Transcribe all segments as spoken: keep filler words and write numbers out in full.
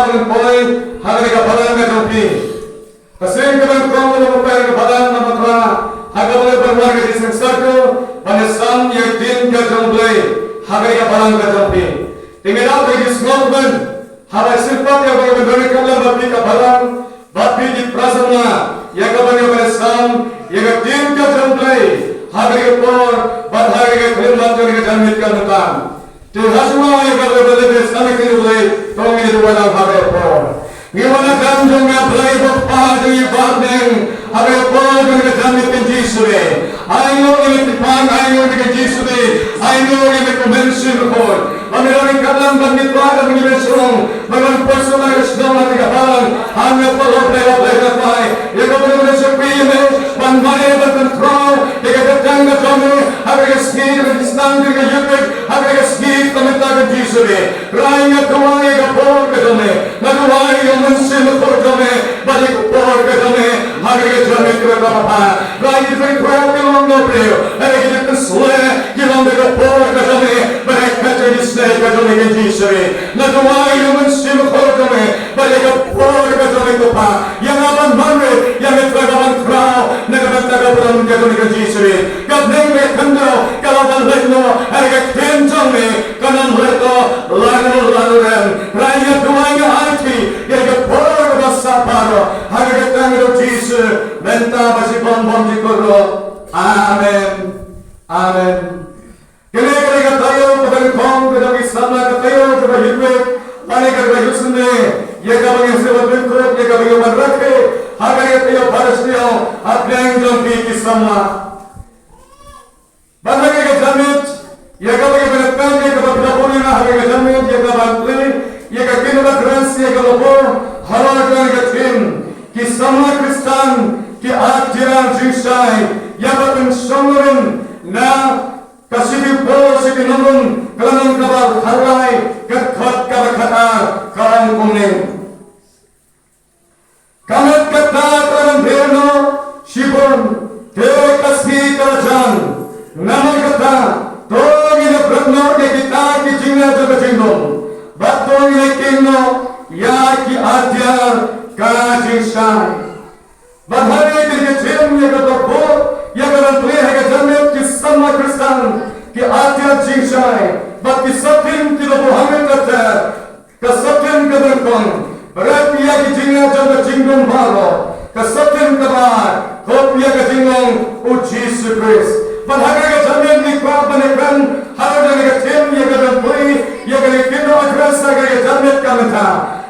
Poi ha kane ka balang ka jong phi. Ka sien kaba nyngkong kaba poi ha ka balang, namar kata ha kaba la poi ka jingïaseng syrkuh ban ïasam ïa ka ktien ka jong U Blei ha kane ka balang ka jong phi. Te ngin ïa poi ki sngewthuh ban haba sngewthuh ïa kaba la poi ka balang bad phi ki para samla ïa kaba ngi ban ïasam ïa ka ktien ka jong U Blei ha kane ka por bad ha kane ka khyllipmat jong ka janmiet ka mynta. Te ha shuwa ïa kaba la poi ka balang, to ngin ïa duwai lang ha kane ka por. Ngi wan ha ka kyrteng jong U Blei Kpa jong ngi ba ha bneng, ha ka por jong ka janmiet ka jong U Jisu. Ai nguh ïa me Kpa, ai nguh ïa me ka jong U Jisu. Ai nguh ïa me ko Mynsiem Bakhuid. Ba me la ïa ka balang ba ngi trai ba ngi la shong, ba ngi la poi sha ka shnong ha ka balang. Ha me Kpa, la Blei, la Blei, la Blei. Ïa kaba ngi la shakri ïa me ban mane ban pynkhraw ïa ka kyrteng ka jong me ha ka sngi ka jong ka ïa ka sngi ka mynta ka jong U Jisu. Trai nga duwai ïa ka por ka jong me, nga duwai ïa u Mynsiem Bakhuid jong me, bad ïa ka por ka jong me ha ka jong me ka kyrteng Kpa. Trai ngi pynkhraw ki long na u briew, ha ka jingpynsleh ki long da ka por ka jong me, bad ha ka jingïasnei ka jong me ka jong U Jisu. Nga duwai ïa u Mynsiem Bakhuid jong me, bad ïa ka por ka jong me Kpa. Ïa nga ban mane, ïa nga trai ban khraw na ka bynta ka burom ka jong me ka jong U Jisu. Ka bneng me khyndew ka la ban leit noh ha ka ktien jong me, kan ym leit noh lano lano ruh. Trai nga duwai nga aiti ïa ka por kaba sah baroh ha ka kyrteng ka jong U Jisu, mynta bad shibun bun ki kyrteng. Amen. Amen. Kane ka dei ka taïew kaba nyngkong ka jong ki samla, ka taïew kaba hynriew, lane kaba hynñiew snem, ïa kaba ngi sngewbha ban pynkup, ïa kaba ngi ban rakhe ha kane ka taïew ba shisha ha pdeng jong phi ki samla. Bad ha kane ka janmiet ïa kaba ngi ban pynkup, ïa kaba phi la bun ïa nga ha kane ka janmiet, ïa kaba phi, ïa ka kynnoh ka grace ïa kaba bun halor kane ka theme, ki samla Khristan ki atiar jingshai, ïa kaba pynshong nongrim na Ka shithi u Paul sha ki nong Rom, ka lynnong kaba khatlai, ka dkhot kaba khatar, ka ong kumne. Ka met kata ka la dei noh shibun, te ka sngi ka la jan. Namar kata, to ngin ïa bret noh ïa kita ki jingeh jong ka jingdum, bad to ngin ïa kieng noh ïa ki atiar ka jingshai. Bad ha kane ka jingim ïa kaba bun, ïa kaba plie ha ka janmiet, ki samla Khristan ki atiar jingshai, bad ki satia kiba bun ha kane ka ter. Ka satia kaba nyngkong, bret ïa ki jingeh jong ka jingdum baroh. Ka satia kaba ar, kup ïa ka jinglong U Jisu Khrist. Bad ha kane ka janmiet ngi kwah ban ïakren halor kane ka theme, ïa kaba plie, ïa kane ka kynnoh ka grace ha kane ka janmiet ka mynta.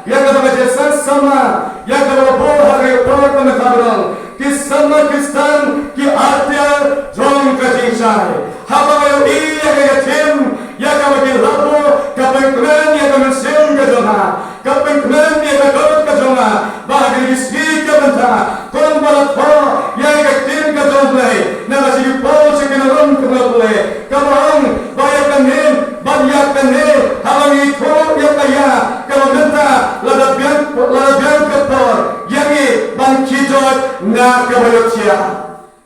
Ïa kaba ka jingïaseng samla, ïa kaba la buh ha kane ka por ka mynta ba long, ki samla Khristan ki atiar jong ka jingshai. Haba ngi ïohi ïa kane ka theme, ïa kaba ki la buh, ka pynkmen ïa ka mynsiem ka jong nga, ka pynkmen ïa ka dohnud ka jong nga, ba ha kine ki sngi ka mynta, kumba la thoh ïa ka ktien ka jong U Blei na ka shithi u Paul sha ki nong Rom, kumba la pule, kaba ong ba ïa kane, ba ïa kane, haba ngi thoh ïa ka ïa, kaba mynta lada biang, lada biang ka por ïa ngi ban khie joit na kaba ïohthiah.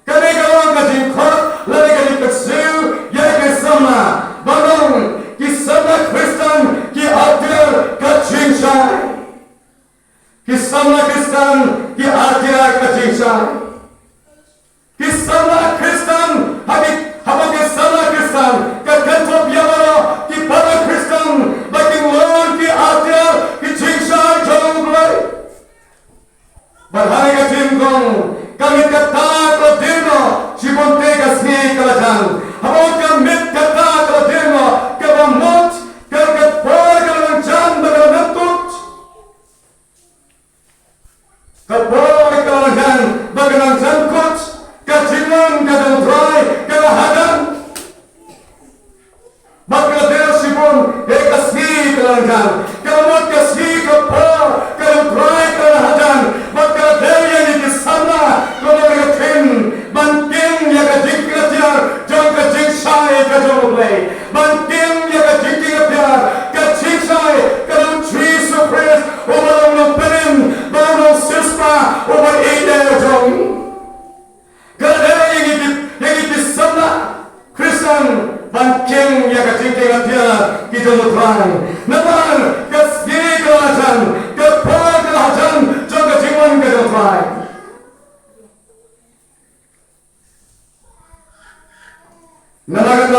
Kane ka long ka jingkhot lane ka jingpynsngew ïa ki samla ba long ki samla Khristan ki atiar ka jingshai. Ki samla Khristan ki atiar ka jingshai. Ki samla Khristan, ha ki, haba ki samla Khristan ka kynthoh ïa baroh ki para Khristan ba kin long ki atiar ki jingshai jong U Blei. Bad ha kane ka jingkong, ka met kata ka la dei noh shibun te ka sngi ka la jan. Haba ka met kata ka la dei noh, kaba mut ka, ka por ka la nang jan bad ka la nang kut. Ka por ka la nang jan bad ka la nang jan kut. Ka jinglong ka dang dro,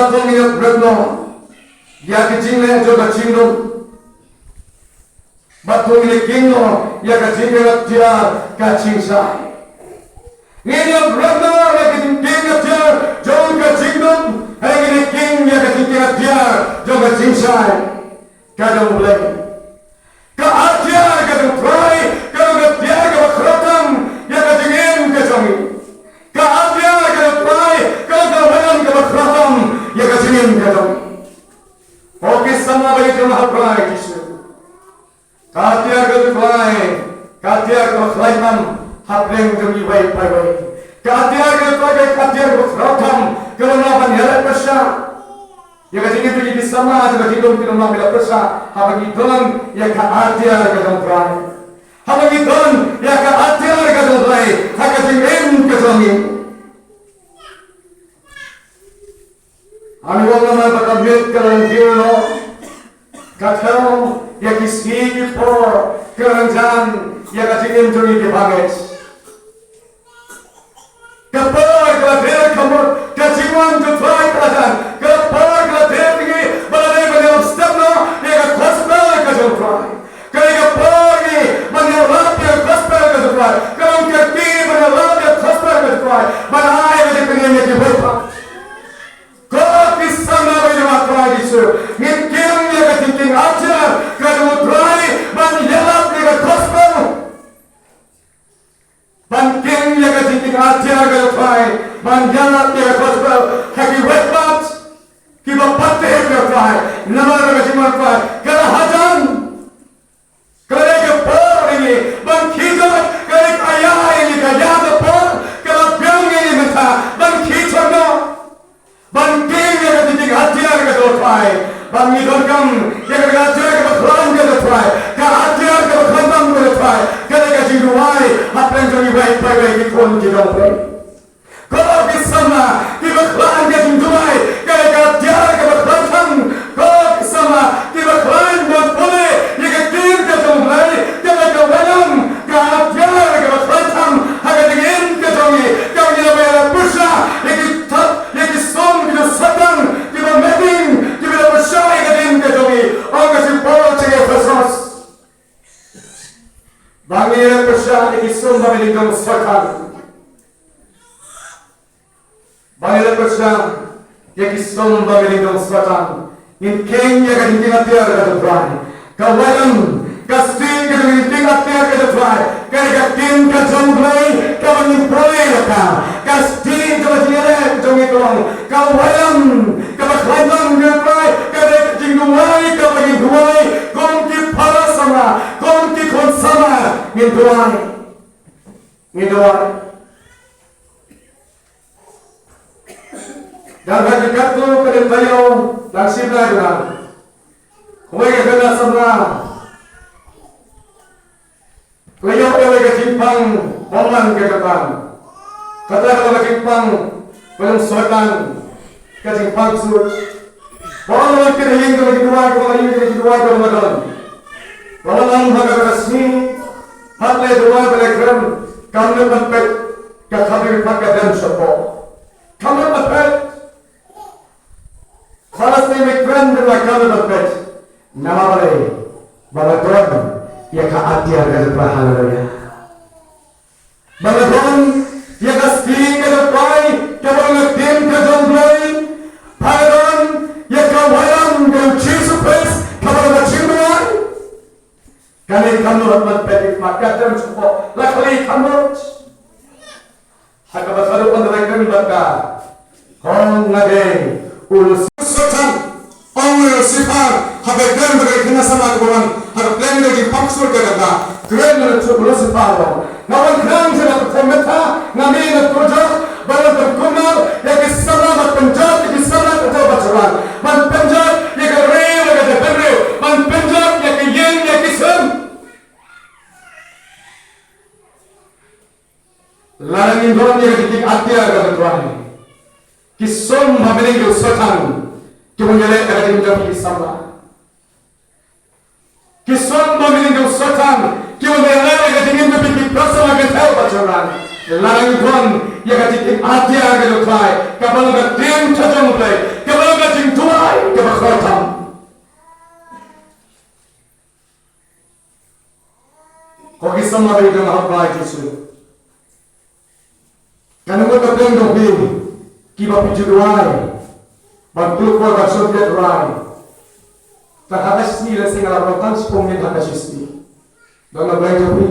Ngin ïa pret noh ïa ka jingleh jong ka jingdum. Bad to ngin ïa kieng noh ïa ka jingïalap tiar ka jingshai. Ngin ïa pret noh ïa ka jingkieng ïa tiar jong ka jingdum. Hynrei ngin ïa kieng ïa ka jingkieng ïa tiar jong ka jingshai. Ka jong U Blei. Ka atiar ka jong U Trai ka long ka tiar kaba khraw tam ïa ka jingim ka jong ngi. Ka atiar ka jong U Trai ka long ka wailam kaba khraw tam ïa ka jingim ka jong ngi. O ki samla ba ïeit ha U Trai Jisu. Ka atiar ka jong U Trai ka atiar kaba khlaiñ tam hapdeng jong ngi iwei pa iwei. Ka atiar ka jong U Trai ka atiar kaba khraw tam kaba ngi lah ban ïaleh pyrshah. Ïa ka jingim jong ngi ki samla jong ka jingdum ki long nongïaleh pyrshah haba ngi don ïa ka atiar ka jong U Trai. Haba ngi don ïa ka atiar ka jong U Trai ha ka jingim ka jong ngi. Ani wan namar ba ka miet ka la diew noh. Ka thew ïa ki sngi ki por ka la jan ïa ka jingim jong ngi ki bangeit. Ka por ka la dei ka mut ka jingwan jong U Trai ka la jan. Ka por ka la dei ngi ba la dei ban ïalap step noh ïa ka gospel ka jong U Trai. Ka dei ka por ngi ban ïalap ïa ka gospel ka jong U Trai. Ka long ka kti ban ïalap ïa ka gospel ka jong U Trai. Ban ai ka jingpynim ïa kiwei pat. Ko ki samla ba ïeit ha U Trai Jisu, ngin kieng ïa ka jingkieng atiar ka jong U Trai ban ïalap ïa ka gospel. Ban kieng ïa ka jingkieng atiar ka jong U Trai ban ïalap ïa ka gospel ha kiwei pat kiba pat te ïa U Trai. Namar ka jingwan U Trai ka la hajan. Ka la dei ka por ïa ngi ban khie jot, ka la dei ka ïa ïa ngi ka ïa ka por ka la biang ïa ngi mynta ban khie jot noh. Ban kieng ïa ka jingkieng atiar ka jong U Trai. Ban ngi donkam ïa ka atiar kaba khlaiñ ka jong U Trai. Ka atiar kaba khlaiñ tam ka jong U Trai ka dei ka jingduwai hapdeng jong ngi iwei pa iwei ki khun ki jong U Blei. Ko ki samla kiba khlaiñ ka jingduwai ka dei ka atiar kaba khlaiñ tam. Ko ki samla kiba khlaiñ ban pule ïa ka ktien ka jong U Blei ka dei ka wailam ka atiar kaba khlaiñ tam ha ka jingim ka jong ngi. Ka ngi la ïaleh pyrshah ïa ki thap ïa ki sum ki jong Soitan kiba meh ding kiba la pyrshah ïa ka ktien ka jong ngi. Ong ka shithi Paul sha ki Ephesos. Ba ngi ïaleh pyrshah ïa ki sum ba meh ding jong Soitan. Ba ngi ïaleh pyrshah ïa ki sum ba meh ding jong Soitan. Ngin kieng ïa ka jingkieng atiar ka jong U Trai. Ka wailam ka sti ka jingkieng atiar ka jong U Trai. Ka dei ka ktien ka jong U Blei kaba ngin pule ïa ka. Ka sti jong ka jingïaleh jong ngi ka long ka wailam kaba khlaiñ tam ka jong U Trai. Ka dei ka jingduwai kaba ngin duwai kum ki para samla, kum ki khun samla ngin duwai. Ngi duwai. Dang ha ki katto ka dei taïew dang shim lai dang. Kawei ka khynnah samla ka ïoh ïa ka jingpang bymman ka jingpang. Kata ka long ka jingpang ka long Soitan. Ka jingpang ksuid. Ba la wan kit ha ïing ka la ki duwai, ka la ïing ka la ki duwai ka la don. Ba la wan ha kata ka sngi, pat la duwai ba la kren, kam nym ban peit, ka kham ïa ka pat ka dem shapoh. Kam nym ban peit. Ba la sngi me kren duwai kam nym ban peit. Namar balei? Ba la don ïa ka atiar ka jong U Trai, haleluya. Ba la don ïa ka sti ka jong U Trai, kaba long ka ktien ka jong U Blei. Ba la don ïa ka wailam ka jong U Jisu Khrist, kaba long ka jingduwai. Kane kam nud ban peit ïa ka pat ka dem shapoh, la kylli kam nud. Ha kaba shaduh ban da kren bad ka Ong nga dei u Lucifer. Ong u Lucifer, haba kren bad ka khynnah samla kaba wan ha ka pleng ka jingpang ksuid ka kata. Kren bad u Lucifer, ong nga wan kren sha ka pyrthei mynta, nga mih na pyrthei ba wan pynkulmar ïa ki samla bad pynjot ïa ki samla ka jong U Trai, ban pynjot ïa ka ri bad ka jaitbynriew, ban pynjot ïa ki ïing ïa ki sem. Lada ngim don ïa ka jingkieng atiar ka jong U Trai, ki sum ba meh ding jong u Soitan ki bym ïaleh ïa ka jingim jong ki samla. Ki sum ba meh ding jong u Soitan ki bym ïaleh ïa ka jingim jong ki para samla kynthei bad shynrang. Lada ngim don ïa ka jingkieng atiar ka jong U Trai, kaba long ka ktien ka jong U Blei, kaba long O ki samla ba ïeit ha U Trai Jisu. Katno ngut na pdeng jong phi kiba phi ju duwai ban pynlut por ban shon peit rai. Tang ha ka shisngi lehse nga la wan tang shiphew minit ha ka shisngi. Don na pdeng jong phi.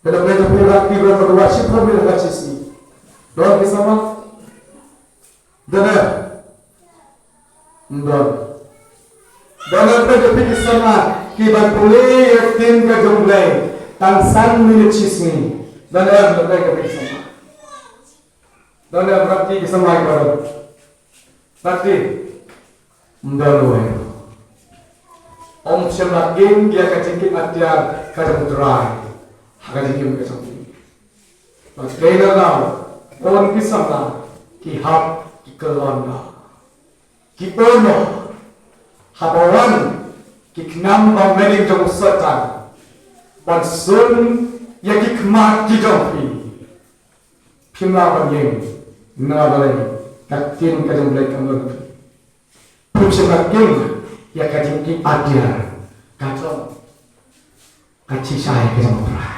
Don na pdeng jong phi ba phi wan ban duwai shiphew minit ha ka shisngi. Don ki samla. Don em? Don. Don em phi ki samla kiban pule ïa ka ktien ka jong U Blei tang san minit shisngi? Don em, don em phi ki samla? Don em phi ki samla kiba don? Phi. Don ruh. Ym shym la king ïa ka jingkit atiar ka jong U Trai ha ka jingim ka jong phi. Bad dei na daw bun ki samla ki hap ki kyllon noh, ki ong noh, haba wan ki khnam ba mdeng jong u Soitan ban sum ïa ki khmat ki jong phi. Phim lah ban ïeng, namar balei? Ka ktien ka jong U Blei kam don. Phim shym la king ïa ka jingkit atiar ka jong, ka jingshai ka jong U Trai.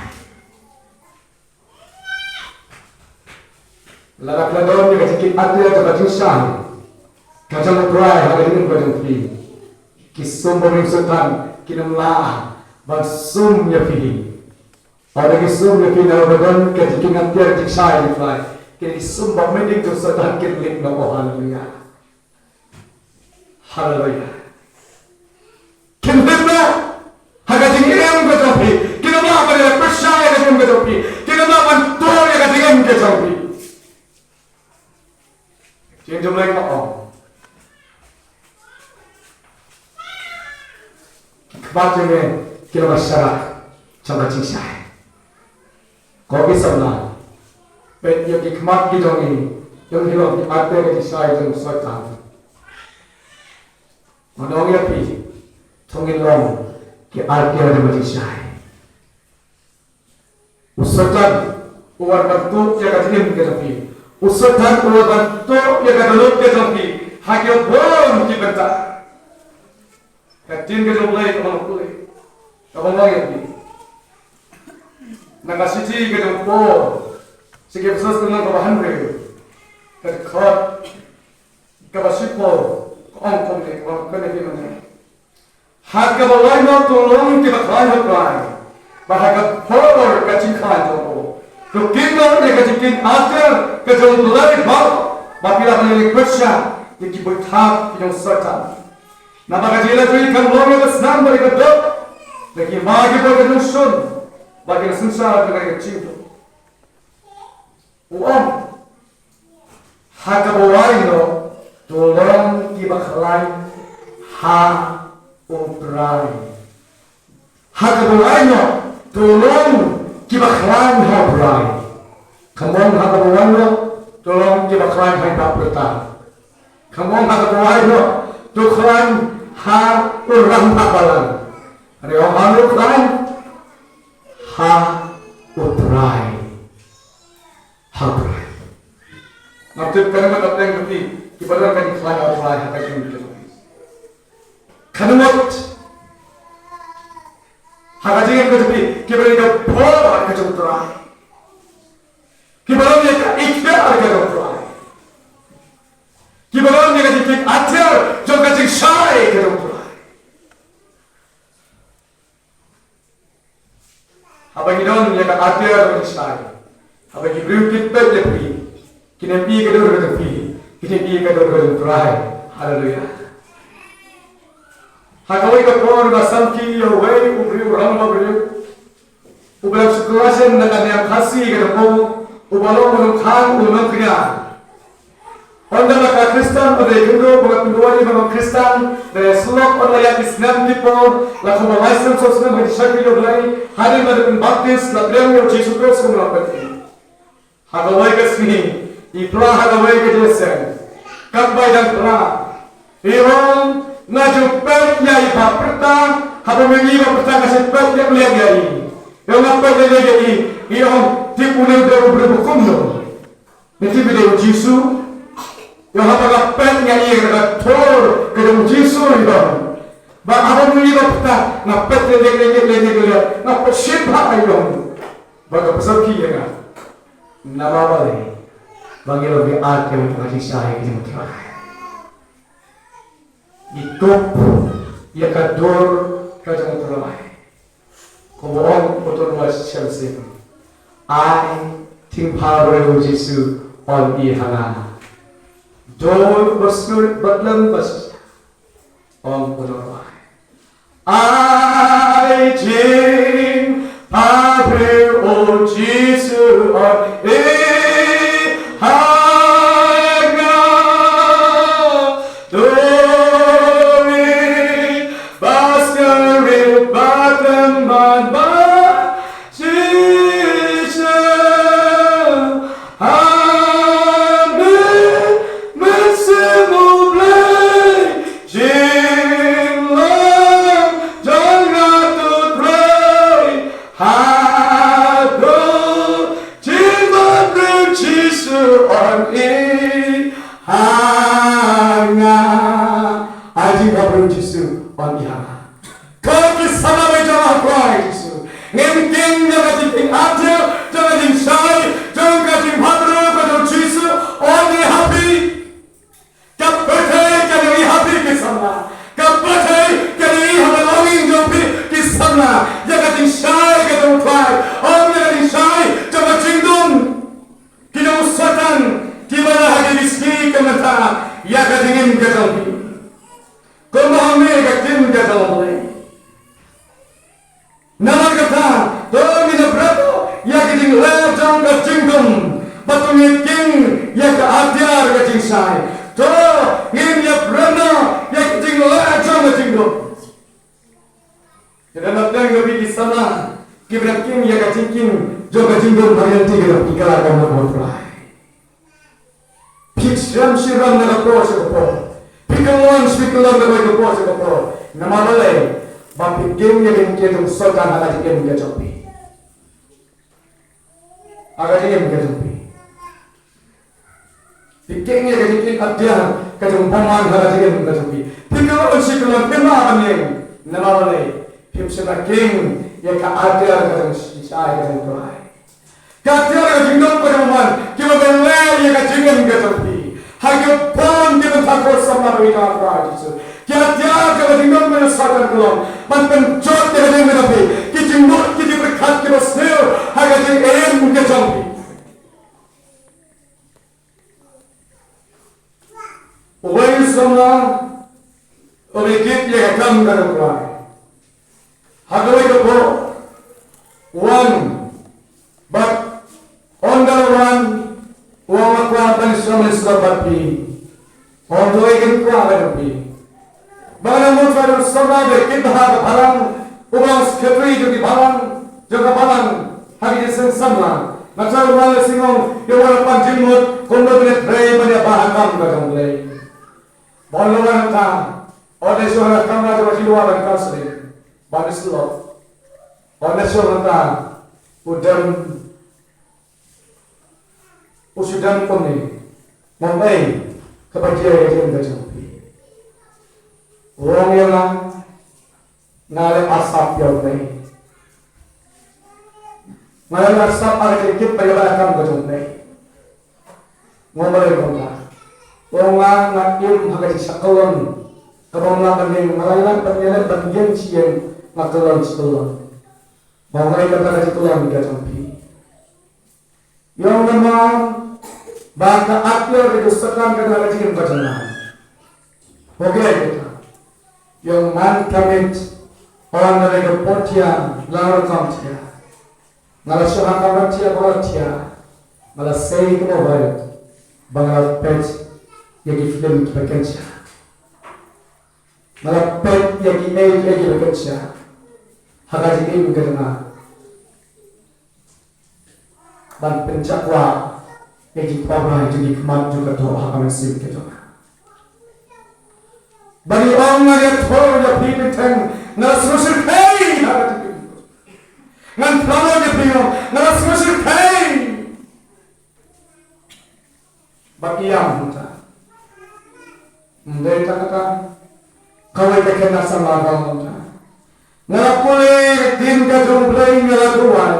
Lada phi la don ïa ka jingkit atiar jong ka jingshai ka jong U Trai ha ka jingim ka jong phi, ki sum ba mdeng Soitan kin ym lah ban sum ïa phi. Haba ki sum ïa phi na ba don ka jingkit atiar jingshai U Trai, ki sum ba mdeng jong Soitan kin leit noh. Oh, haleluya. Haleluya. Kin leit noh ha ka jingim ka jong phi. Kin ym lah ban pyrshah ïa ka jingim ka jong phi. Kin ym lah ban tur ïa ka jingim ka jong phi. Jingim jong U Blei ka ong, ki khmat jong me ki long ka sharak jong ka jingshai. Ko ki samla, peit ïa ki khmat ki jong ngi, ym ki long ki atiar ka jingshai jong u Soitan. Nga ong ïa phi, to ngin long ki atiar jong ka jingshai. U Soitan u wan ban tuh ïa ka jingim ka jong phi. U Soitan u wan ban tuh ïa ka dohnud ka jong phi ha ki bun ki bynta. Ka ktien ka jong U Blei kaba nga pule, kaba nga ong ïa phi, na ka shithi ka jong u Paul sha ki Ephesos lynnong kaba hynriew, ka dkhot kaba shiphew, ka ong kumne, kaba nga kren ïa phi mynne. Ha kaba wai noh to long kiba khlaiñ ha U Trai, bad ha ka por ka jingkhlaiñ jong u to king noh ïa ka jingkit atiar ka jong U Blei, bad ba phi lah ban ïaleh pyrshah ïa ki buit hap ki jong u Soitan. Naba ka jingïaleh jong ngi kam long ïa ka snam bad ïa ka doh, da ki hima ki bor ka jingshun bad ïa ka synshar jong ka jingduh. U ong, ha kaba wai noh to long kiba khlaiñ ha U Trai. Ha kaba wai noh to long kiba khlaiñ ha U Trai. Kam ong ha kaba wai noh to long kiba khlaiñ ha i bah pyrta. Kam ong ha kaba wai noh to khlaiñ ha u rangbah balang. Hynrei ong ha u khlaiñ ha U Trai. Ha U Trai. Nga tip katno ngut na pdeng jong phi kiba don ka jingkhlaiñ ha U Trai ha ka jingim ka jong phi. Katno ngut ha ka jingim ka jong phi kiba don ka bor ka jong U Trai, kiba don ïa ka iktiar ka jong U Trai, kiba don ïa ka jingkit atiar jong ka jingshai ka jong U Trai. Haba ngi don ïa ka atiar ka jingshai, haba ki briew kin peit ïa phi, kin ïohi ka dur ka jong phi, kin ïohi ka dur ka jong U Trai. Haleluya. Ha kawei ka por nga samki ïa uwei u briew, u rangbah briew uba la shu klas shen na ka niam Khasi ka jong u, uba long u nongkhang, u nongkñia. Ynda la ka Khristan, ynda i kynduh ba nga pynduwai ba nga Khristan, da la ïasyllok, ynda la ïaid ki snem ki por, la kumba lai snem saw snem ha ka jingshakri ïa U Blei, hadien ba la pynbaptis, la pdiang ïa U Jisu Khrist kum u nongpynim. Ha kawei ka sngi, i phla ha kawei ka jingïaseng, katba i dang phla, i ong, nga ju peit ïa i bah pyrta, haba nga ïohi i bah pyrta nga shu peit ïa u leh ïa i. Ïa nga peit ïa u leh ïa i, i ong, tip une u dei u briew ba kumno. Ngi tip i dei U Jisu. Ïa haba nga peit nga ïohi ka dur ka jong U Jisu, i ong, Ba haba ngi ïoh pyrta, nga peit lyndet lyndet lyndet lyndet, nga peit shibha ïa u. Ba ka pyrshah ki ïa nga. Namar balei? Ba ngi long ki artylli ka jingshai ka jong U Trai. Ngi kup ïa ka dur ka jong U Trai. Kumba ong u Trai Jisu Khrist. Ai jingbhabriew Jisu un ïa ha nga. Dur bad sngewrit bad lem bad shisha. Ong u Trai. Ai jingbhabriew Jisu un ïa ha nga. Dur bad sngewrit bad lem bad shisha. Amen. Mynsiem U Blei, jinglong jong nga to trei. Haduh jingbhabriew Jisu un ïa ha nga. Ai jingbhabriew Jisu un ïa ha nga. Ko ki samla ba ïeit jong U Trai Jisu, ngin king ïa ka jingkieng artylli jong ka jingshai jong ka jingbhabriew ka jong Jisu un ïa ha phi. Ka pyrthei kan ïa ha phi ki samla. Ka pyrthei kan ïa ha ka longing jong phi ki samla. Ïa ka jingshai ka jong U Trai, ym ïa ka jingshai jong ka jingdum. Ki jong u Soitan kiba na ha ki sngi ka mynta ïa ka jingim ka jong phi. Kumba hangne ka ktien ka jong U Blei. Namar kata, to ngin ïa bret noh ïa ka jingleh jong ka jingdum, bad to ngin king ïa ka atiar ka jingshai. To ngin ïa bret noh ïa ka jingleh jong ka jingdum. Te da na pdeng jong phi ki samla kiba king ïa ka jingkieng jong ka jingdum ha ïing ki, ki kylla kum u Trai. Phi shrem shi rem na ka por sha ka por. Phi kyllon shi kyllon na ka por sha ka por. Namar balei? Ba phi king ïa ka jingkieng jong u Soitan ha ka jingim ka jong phi. Ha ka jingim ka jong phi. Phi king ïa ka jingkieng atiar ka jong u bymman ha ka jingim ka jong phi. Phi kyllon shi kyllon, phi mad ban ïeng. Namar balei? Phim shym la king ïa ka atiar ka jong u Trai, ka jong u Trai. Ka atiar ka jingdum ka jong u bymman kiba ban leh ïa ka jingim ka jong phi. Ha ki bun ki bynta ko samla ba ïeit jong U Trai Jisu. Ki atiar ka jingdum ka jong u Soitan ka long ban pynjot ïa ka jingim ka jong phi. Ki jingmut, ki jingpyrkhat kiba sniew ha ka jingim ka jong phi. Uwei u samla u la kit ïa ka kam ka jong U Trai. Ha kawei ka por u wan bad ynda u la wan, u ong, nga kwah ban ïashem ïasyllok bad phi. Ong, to ai kynkwah bad phi. Ba nga mut ba u samla ba kit ha ka balang, uba long secretary jong ki balang, jong ka balang, ha ki jingïaseng samla. Nga kwah ban ïa sngewbha ïa u, ban pan jingmut kumno ban ïatrei ban ïa bha ha ka kam ka jong U Blei. Ba u la wan hangta, u la shong ha ka kamra jong ki lawyer ban counselling, ban ïasyllok. U la shong hangta, u dem, u shu dem kumne. Nga ong, ei, kaba jia ïa ka jingim ka jong phi. U ong ïa nga, nga la arsap ïa U Blei. Nga la arsap ha ka jingkit bad ïa ka kam ka jong U Blei. Nga ong, balei kumta? U ong, nga, nga im ha ka jingshah kyllon. Kaba ym lah ban ïeng, nga la ïalam ban ïalam ban ïeng shi ïeng, nga kyllon shi kyllon. Nga ong, balei kata ka jingkyllon ka jong phi? Ïa nga, ba ka atiar ka jong u Soitan ka don ha ka jingim ka jong nga. Phi ïohi kata? Ïa nga, man ka miet, ynda la ka por thiah, la rukom thiah, nga la shong ha ka kamra thiah, ba la thiah, nga la sei kaba bha, ba nga la peit ïa ki film kiba kynsha. Nga la peit ïa kiei kiei kiba kynsha ha ka jingim ka jong nga. Ban pynjah kwah ïa ki paw rai jong ki khmat jong ka doh ha ka mynsiem ka jong nga. Ba ngi ong, nga ïathuh ïa phi, phi teng, nga la sngewsih thei ha ka jingim. Ngan phla ïa phi, nga la sngewsih thei. Ba ki ïam hangta. Ym dei tang kata. Kawei ka khynnah samla ka ong, nga la pule ïa ka ktien ka jong U Blei, nga la duwai.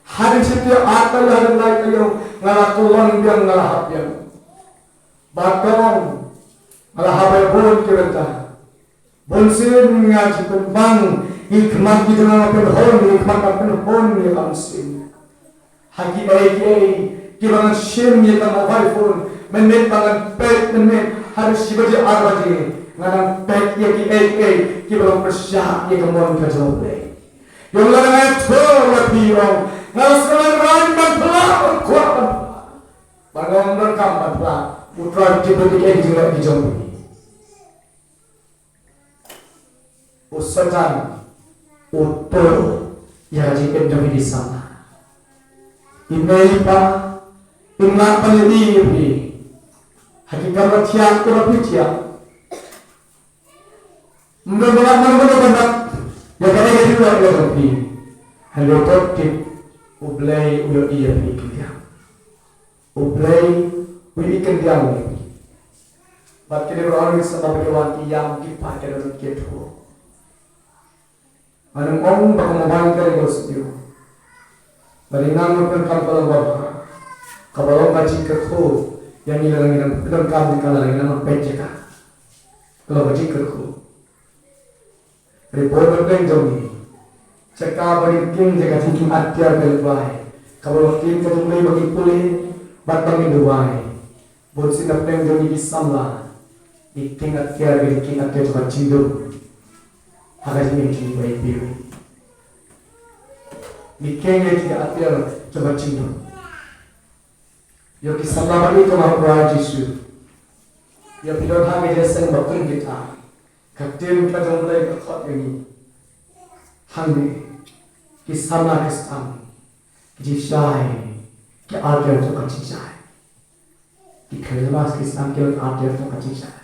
Hadien shiteng ar taïew, hadien lai taïew nga la kyllon biang, nga la hap biang. Bad ka ong, nga la hap ïa bun ki bynta. Bunsien nga ju pynbang ïa ki khmat ki jong nga, pynhun ïa ki khmat, pynhun ïa ka mynsiem. Ha kiei kiei kiba ngan shim ïa ka mobile phone, mynmiet ba ngan peit, mynmiet ha shi baje ar baje, ngan nang peit ïa kiei kiei kiba long pyrshah ïa ka mon ka jong U Blei. Ïa, lada nga ïathuh ïa phi, ong, nga la sngewrem ban pla, ban kwah ban pla. Ba nga ym donkam ban pla. U Trai u tip ïa kiei kiei ki jingeh ki jong phi. U Soitan u tur ïa ka jingim jong phi ki samla. I mei i pa, im lah ban ïohi ïa phi ha ki kamra thiah, kamra phi thiah. Ym don ba lah mano mano ban ïa ka ïa ka jingim jong phi. Hynrei to tip, U Blei u ïohi ïa phi ki thiah. U Blei u ïohi khyndiat ïa phi. Bad kine baroh ki samla ba ki wan ki ïam ki phai, ki don ki ïathuh. Ngan ym ong ba ka mobile ka dei ka sniew. Lada ngi nang pyndonkam ka long ba bha, kaba long ka jingkyrkhu ïa ngi, lada ngi nang pyndonkam ïa ka, lada ngi nang peit ïa ka, ka long ka jingkyrkhu. Hynrei bun na pdeng jong ngi, jaka ba ngin king, jaka jingking atiar ka jong U Blei, kaba long ka ktien ka jong U Blei ba ngin pule bad ba ngin duwai. Bunsien na pdeng jong ngi ki samla, ngi king atiar, ngi king atiar jong ka jingdum ha ka jingim jong ngi ba ngi pyrshah. Ngi king ïa ka jingatiar jong ka jingdum. Ïa ki samla ba ïeit ha U Trai Jisu, ïa phi don ha ka jingïaseng ba pynkyntang. Ka ktien ka jong U Blei ka khot ïa ngi, hangne, ki samla ki sdang, ki jingshai, ki atiar jong ka jingshai. Ki Khristmas ki sdang ki long ki atiar jong ka jingshai.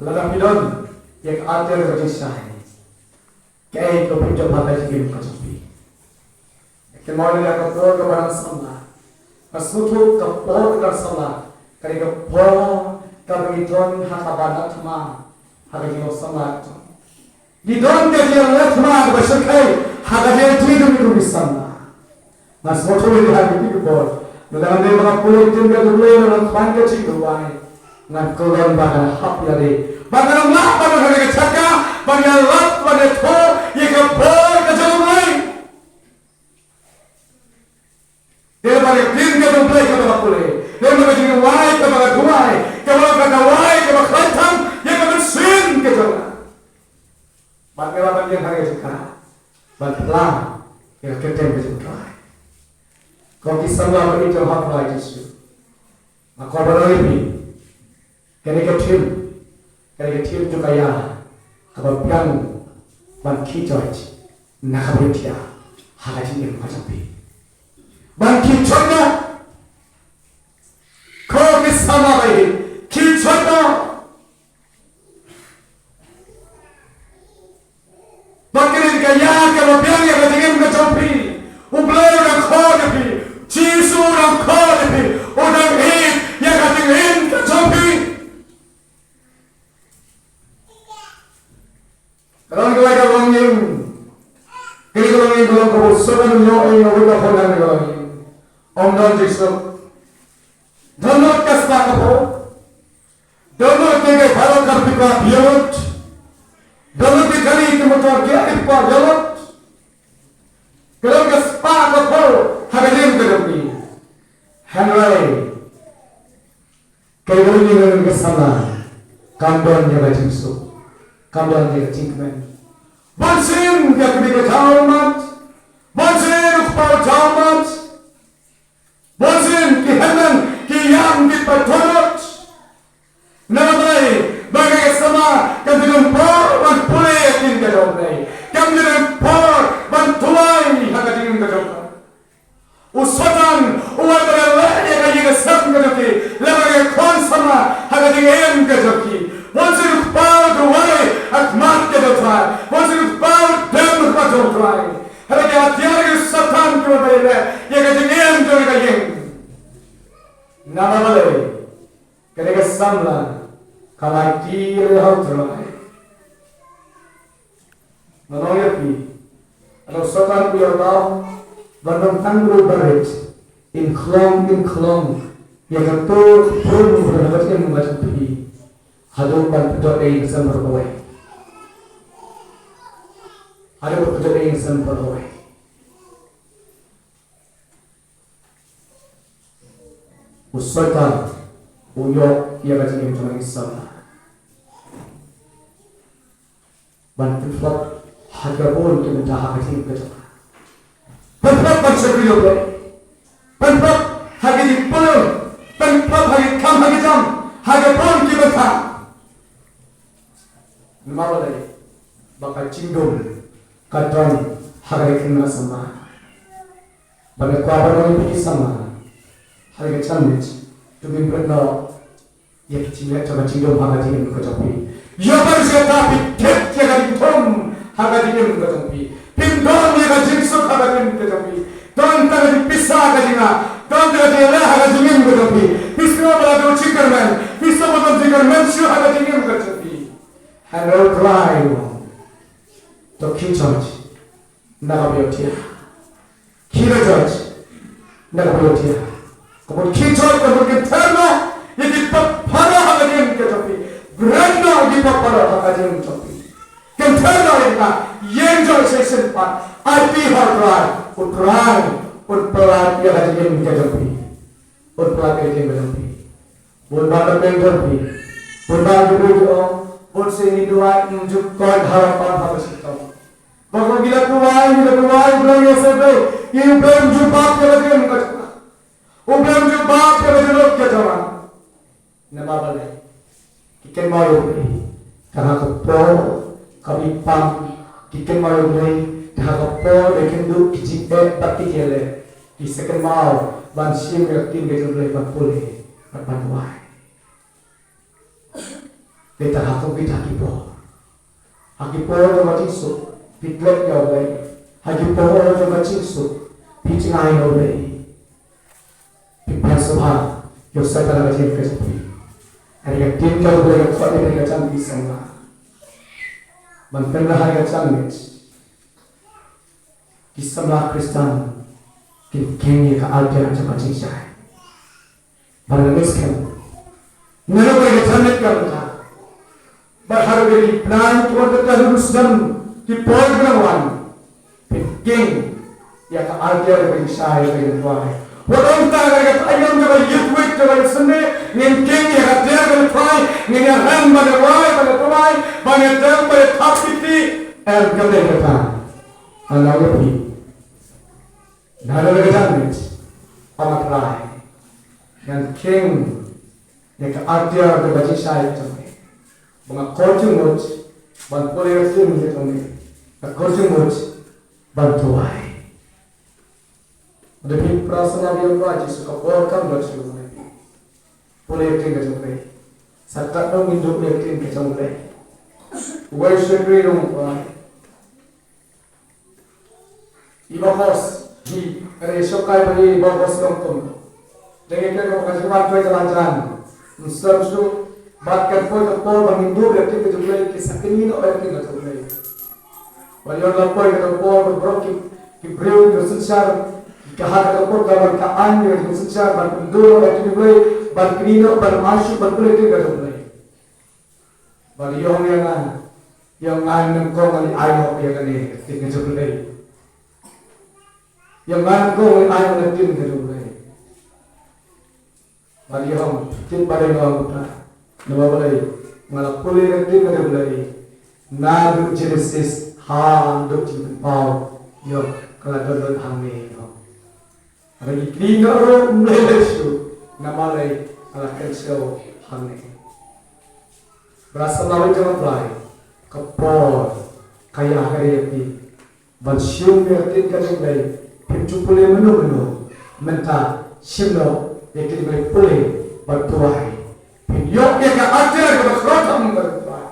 Lada phi don ïa ki atiar jong ka jingshai, kaei ka pynjop ha ka jingim ka jong phi? Ka mut ïa ka por kaba nang samla, ka sngewthuh, ka por kaba nang samla ka dei ka por kaba ngi don ha kaba nang thma ha ka jinglong samla ka jong ngi. Ngi don ka jingïaleh thma kaba shyrkhei ha ka jingïaid jingim jong ngi kum ki samla. Nga sngewthuh ïa ki ha kine ki por, lada ngan dei ba nga pule ktien ka jong U Blei, lada ngan khmih ka jingduwai, ngan kyllon ba ngan hap ïalade, ba ngan ym lah ban wan ha kane ka jaka ban ïalap, ban ïathuh ïa ka bor ka jong U Blei. Dei ba ka ktien ka jong U Blei kaba nga pule, dei ba ka jingduwai kaba nga duwai, kaba long ka dawai kaba khlaiñ than ïa ka mynsiem ka jong nga. Bad nga lah ban ïeng ha ka jaka ban pla ïa ka kyrteng ka jong U Trai. Ko ki samla ba ïeit jong U Trai Jisu, nga kwah ban ong ïa phi, kane ka thim, kane ka thim jong ka ïa kaba biang ban khih joit na ka bynta ha ka jingim ka jong phi. Ban khih joit na, ko ki samla ba ïeit, khih joit na. Ba kane ka ïa kaba biang ïa ka jingim ka jong phi, U Blei u dang khot ïa phi, Jisu u dang khot ïa phi, u dang ïeit ïa ka jingim ka jong phi. Ka don kawei ka longïing, kane ka longïing ka long kaba u Soitan u ïoh ïa kawei ka khun ha kane ka longïing. Ym don jingsuk. Dohnud ka spah ka phew. Dohnud ki bynta phi kwah phi ïoh lut. Dohnud ki kali ki motor ki ai phi kwah ïoh lut. Ka don ka spah ka phew ha ka jingim ka jong phi. Hynrei ka ïing ka jong ka samla kam don ïa ka jingsuk, kam don ïa ka jingkmen. Bunsien ka kmie ka jaw mat, bunsien u kpa u jaw mat. Bunsien ki hynmen ki ïam ki pathonot. Namar balei? Ba ka samla kam ju don por ban pule ïa ka ktien ka jong U Blei. Kam ju don por ban duwai ha ka jingim ka jong ka. U Soitan u wan ban leh ïa ka ïing ka sem ka jong ki, leh ban ïa khun samla ha ka jingim ka jong ki. Bunsien u kpa u duwai ha khmat ka jong U Trai. Bunsien u kpa u dem ha khmat jong U Trai. Hynrei ki atiar ki Soitan ki wan ban leh ïa ka jingim jong ka ïing. Namar balei? Kane ka samla Ka la kiew ïa U Trai. Nga ong ïa phi, lada u Soitan u ïoh daw ban long tang u barit, in khlong in khlong ïa kato ka pun ba ha ka jingim ka jong phi, haduh ban pyndonkam ïa ka sem baroh kawei. Haduh ban pyndonkam ïa ka sem baroh kawei. U Soitan u ïoh ïa ka jingim jong ki samla ban pynphlop ha ka bun ki bynta ha ka jingim ka jong ka. Pynphlop ban shakri ïa U Blei, pynphlop ha ka jingpule, pynphlop ha ka kam ha ka jam, ha ka bun ki bynta. Namar balei? Ba ka jingdum ka don ha ka jingim ka samla. Ba nga kwah ban ong ïa phi ki samla, ha ka jingmut, to ngin bret noh ïa ki jingleh jong ka jingdum ha ka jingim ka jong phi. Ïa ba shisha phi thied ïa ka jingdum ha ka jingim ka jong phi. Phin don ïa ka jingsuk ha ka jingim ka jong phi. Don tang ka jingpisa ka jingngeit, don tang ka jingleh ha ka jingim ka jong phi. Phi sngew ba la dei jingkyrmen, phi sngew ba don jingkyrmen shuh ha ka jingim ka jong phi. Hynrei U Trai u ong, to khie joit na kaba ïohthiah. Khie joit na kaba ïohthiah. Ka mut khie joit ka mut kynther noh ïa ki pop baroh ha ka jingim ka jong phi. Bret noh ïa ki pop baroh ha ka jingim jong phi. Kynther noh ïa kita, ïeng jong shisien pat, aiti ha U Trai, U Trai un pynlait ïa ka jingim ka jong phi. Un pynlait ïa ka jingim ka jong phi. Bun bah ka pyrthei jong phi. Bun bah ki briew ki ong, bun sien ngi duwai, ngim ju koit ha la pam ha ka shitom. Ba ko ngi la duwai, ngi la duwai, U Blei ngin sa duwai. Ngi U Blei um jubab ïa ka jingim ka jong nga. U Blei um jubab ïa ka jingim ka jong nga. Namar balei? Ki kynmaw ïa U Blei tang ha ka por kaba ïapang, ki kynmaw ïa U Blei tang ha ka por ba kin duh ki jingeh bad ki jingeh. Ki sa kynmaw ban shim ïa ka ktien ka jong U Blei, ban pule bad ban duwai. Dei tang ha kumta ki por. Ha ki por jong ka jingsuk phi klet ïa U Blei. Ha ki por jong ka jingsuk phi jngai ïa U Blei. Phi pan sngewbha ïa u Soitan ha ka jingim ka jong phi. Hynrei ka ktien ka U Blei ka khot ïa ka jingim ki samla ban pynbha ïa ka jingim. Ki samla Khristan kin kheiñ ïa ka arter jong ka jingshai. Bad nga ngeit skhem, nalor ba ka jingim ka long ka, bad ha kaba ki plan ki wan ka ta lut sdang, ki por ki la wan, phin kheiñ ïa ka arter jong ka jingshai, ka jingduwai. Wat ong tang ka, ka aïom jong ka Youth Week jong ka Sunday, ngin kheiñ ïa ka arter ka jingduwai, ngin ïa rem ban duwai, ban duwai, ban ïa dem, ban ïa thap kiti. Em, kam dei kata. Nga ong ïa phi, nalor ka jingim, ong nga Trai, ngan kheiñ ïa ka arter jong ka jingshai jong me. Ba nga kordor jingmut ban pule ïa ka ktien jong me. Nga kordor jingmut ban duwai. Lada phi para samla biang ba Jisu, ka por kam don shuh. Pule ïa ka ktien ka jong me. Sa katno ngin duh ïa ka ktien ka jong me. Uwei u shakri u ong, Trai, i Bohos hi, ka dei i shongkai ba i Bohos long kum. Dei ka, ka, ka jingwan trei ka la jan. Ym slem shuh, bad kan poi ka por ba ngin duh ïa ka ktien ka jong U Blei, ki sa kynnoh ïa ka ktien ka jong U Blei. Ba ïoh la poi ka por ba baroh ki, ki briew ki synshar, ka ha ka por ka ban ka aiñ ïa ki synshar ban kynduh ïa ka ktien U Blei, ban kynnoh, ban ai shuh, ban pule ïa ka ktien ka jong U Blei. Bad ïa nga, ïa nga nyngkong ngan ai noh ïa kane ka ktien ka jong U Blei. Ïa nga nyngkong ngan ai noh ka ktien ka jong U Blei. Bad ïa nga, ktien ba dei nga ong ta. Namar balei? Nga la pule ka ktien ka jong U Blei naduh Genesis haduh Jingpynpaw. Ïa ka la don don hangne ïa nga. Haba ngi kynnoh ruh ym lei lei shuh, namar lei, nga la kynshew hangne. Para samla jong U Blei, ka por ka ïa ka ïa phi ban shim ïa ka ktien ka jong U Blei. Phim ju pule mynno mynno, mynta shim noh ïa ka ktien U Blei, pule bad duwai. Phin ïoh ïa ka arter kaba kordor tam ka jong U Blei.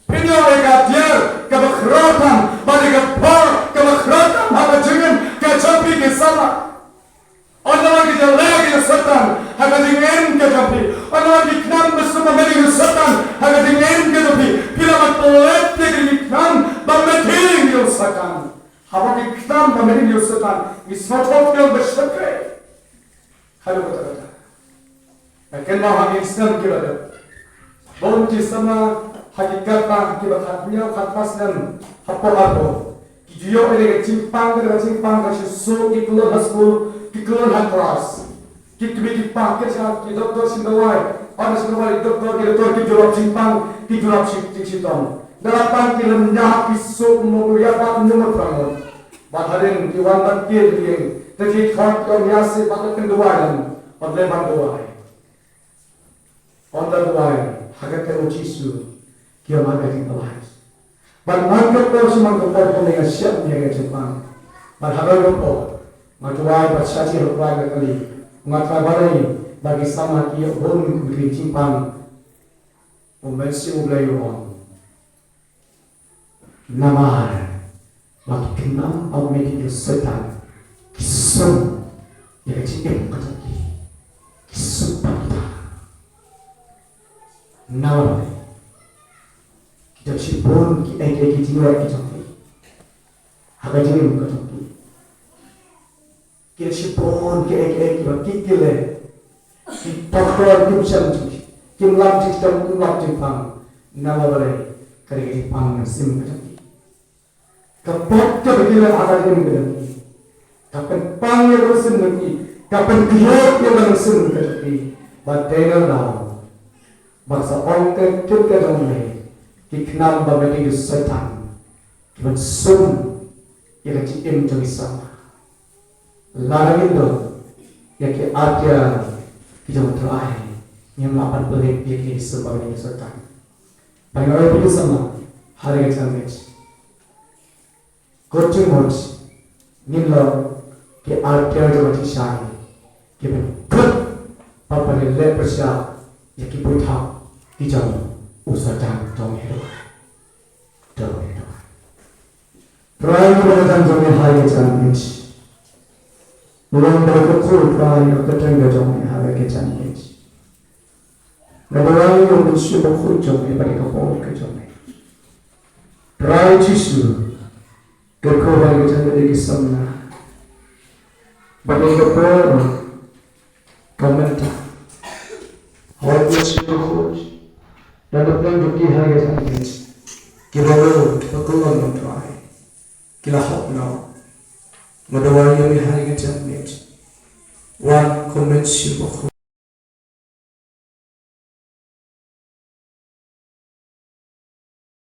Phin ïoh ïa ka arter kaba kordor tam, bad ïa ka por kaba kordor tam ha ka jingim ka jong phi ki samla. Ym lah ki jingeh ki jong u Soitan ha ka jingim ka jong phi. Ym lah ki khnam ba sumar ki jong u Soitan. Haba ki khnam ba mih ïa u Soitan, ngi sngewthuh ïa u ba shakri. Haduh katta katta. Nga kynmaw ha ki snem kiba dep, bun ki samla ha ki kyrpang kiba khathynñiew khatphra snem hapoh Arpur, ki ju ïoh ïa ka jingpang, ka jingpang ka shisha, ki kyllon ha skul, ki kyllon ha klas. Ki kmie ki kpa ki sha ki doktor shin dawai, ynda shin dawai doktor, ki doktor ki jurop jingpang, ki jurop shi-, jingshitom. Dara pang ki lem ïa ki suk mo ïa pat mo mo pramot. Bad hadien ki wan bad ki ïeng, te ki khot ki ong ïa si bad ki dawai lem, bad lem bad dawai. Ynda dawai, ha kata u Jisu, ki ong ha ka jingpyllait. Bad man ka por sha man ka por, kumne nga shah ïa ka jingpang. Bad ha ka por nga duwai bad sha ki ruh duwai ka kali. Nga trai balei ba ki samla ki ïoh bun ki jingpang. U Mynsiem U Blei u ong, namar ba ki khnam ba mih ïa u Soitan ki sum ïa ka jingim ka jong ki. Ki sum ba ki ta. Namar ki don shibun kiei kiei ki jingleh ki jong ki ha ka jingim ka jong ki. Ki don shibun kiei kiei kiba ki ki leh. Ki pynkhraw, kim shem jingshit, kim lam jingshitom, kim lam jingpang. Namar balei? Ka dei ka jingpang mynsiem ka jong ki. Ka pop kaba ki leh ha ka jingim ka jong ki, ka pynpang ïa ka mynsiem jong ki, ka pynkhlaiñ ïa ka mynsiem ka jong ki. Bad dei na daw ba sa ong ka ktien ka jong U Blei, ki khnam ba mih ïa u Soitan ki ban sum ïa ka jingim jong ki samla. Lada ngin don ïa ki artiar ki jong U Trai, ngim lah ban pynlip ïa ki sum ba mih ïa u Soitan. Bad nga ong ïa phi ki samla, ha kane ka janmiet, kut jingmut ngin long ki artiar jong ka jingshai, ki ban put bad ban leh pyrshah ïa ki bynta ki jong u Soitan jong ngi. Trai, ngi duwai. Trai, ngi duwai tang jong ngi ha ka janmiet. Long ba ka kyrteng, Trai, ka kyrteng ka jong ngi ha ka janmiet. Nga duwai ïa u Mynsiem Bakhuid jong ngi bad ka por ka jong ngi. Trai Jisu, ka kyrteng ka jong ngi ki samla. Bad ka por ka mynta. Hooid, Mynsiem Bakhuid, don napdeng jong ki ha ka janmiet, kiba lut, kiba kyllon, Trai, ki la hok noh. Nga duwai ïa ngi ha ka janmiet. Wan ko Mynsiem Bakhuid.